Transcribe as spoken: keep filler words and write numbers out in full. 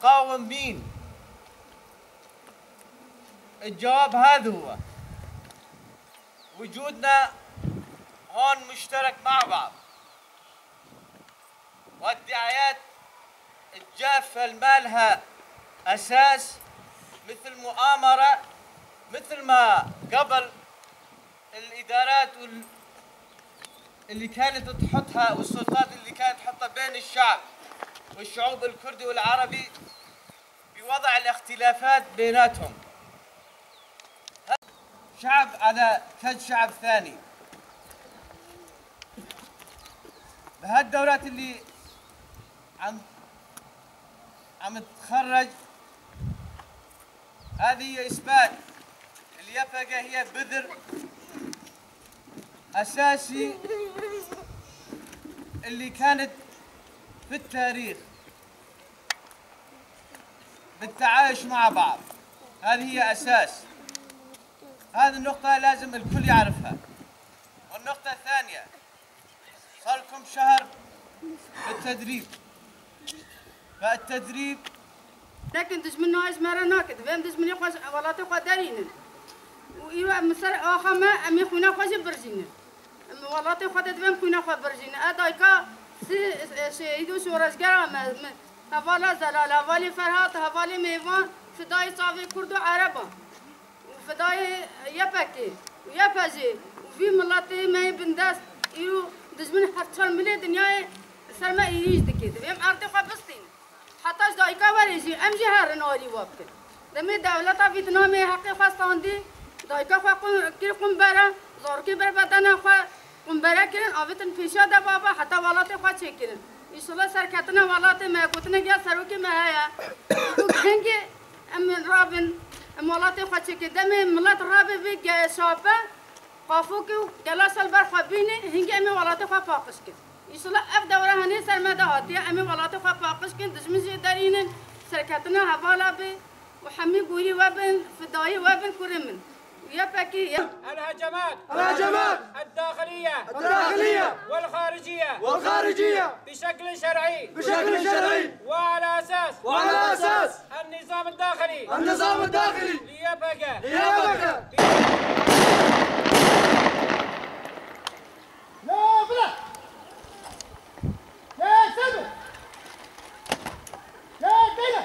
تقاوم مين؟ الجواب هذا هو. وجودنا هون مشترك مع بعض. والدعايات الجافة اللي ما لها أساس، مثل مؤامرة، مثل ما قبل الإدارات وال-، اللي كانت تحطها والسلطات اللي كانت تحطها بين الشعب والشعوب الكردي والعربي بوضع الاختلافات بيناتهم. شعب على كد شعب ثاني. بهالدورات اللي عم، عم تخرج، هذه هي إثبات. اليبقة هي بذر أساسي اللي كانت في التاريخ بالتعايش مع بعض. هذه هي أساس. هذه النقطة لازم الكل يعرفها. والنقطة الثانية، صار لكم شهر بالتدريب. فالتدريب Nekin dijmin nayê ji me re nake. Divê em dijminê xwe ji welatê xwe derînin. Û îro em li ser axa me, em ê xwîna xwe jî birjînin. Em welatê xwe de divê em xwîna xwe birjînin. E dayika sê, e, şehîd û şoreşgera me, me, hevala Zelal, hevalê Ferhat, hevalê Mêvan, fidayê çavê Kurd û Ereban. Û fidayê Y P G û Y P G û vî miletê me yê bindest, îro dijmin her çar milê dinyayê ser me êrîş dike. Divê em erdê xwe bistînin. Heta ji dayika were jî, em jî herin alî we bikin. Demê dewleta Vîtnamê heqê xwe standî, dayika xwe qu-, kir qumbere, zarokê berbedena xwe qumbere kirin, avêtin pêşiya deva ve, heta welatê xwe çêkirin. Înşallah serketina welatê me, gotinek ya serokê me heye. Ku kengê Em rabin, em welatê xwe çêkin. Demê milet rabe vê ge-, şape, qafokê û gelaşa li ber xwe bîne, hingê em ê welatê xwe paqij kin. Înşallah ev dewre henê ser me de hatiye, em ê welatê xwe paqij kin, dijmin jê derînin, serketina hevala bê û hemî gorî we bin, fidayî we bin kurê min. Û Y P G, Y P G. الهجمات الهجمات الداخلية الداخلية والخارجية والخارجية بشكل شرعي بشكل شرعي وعلى أساس وعلى أساس النظام الداخلي النظام الداخلي ليبقى ليبقى يا بلا يا سبع يا كلا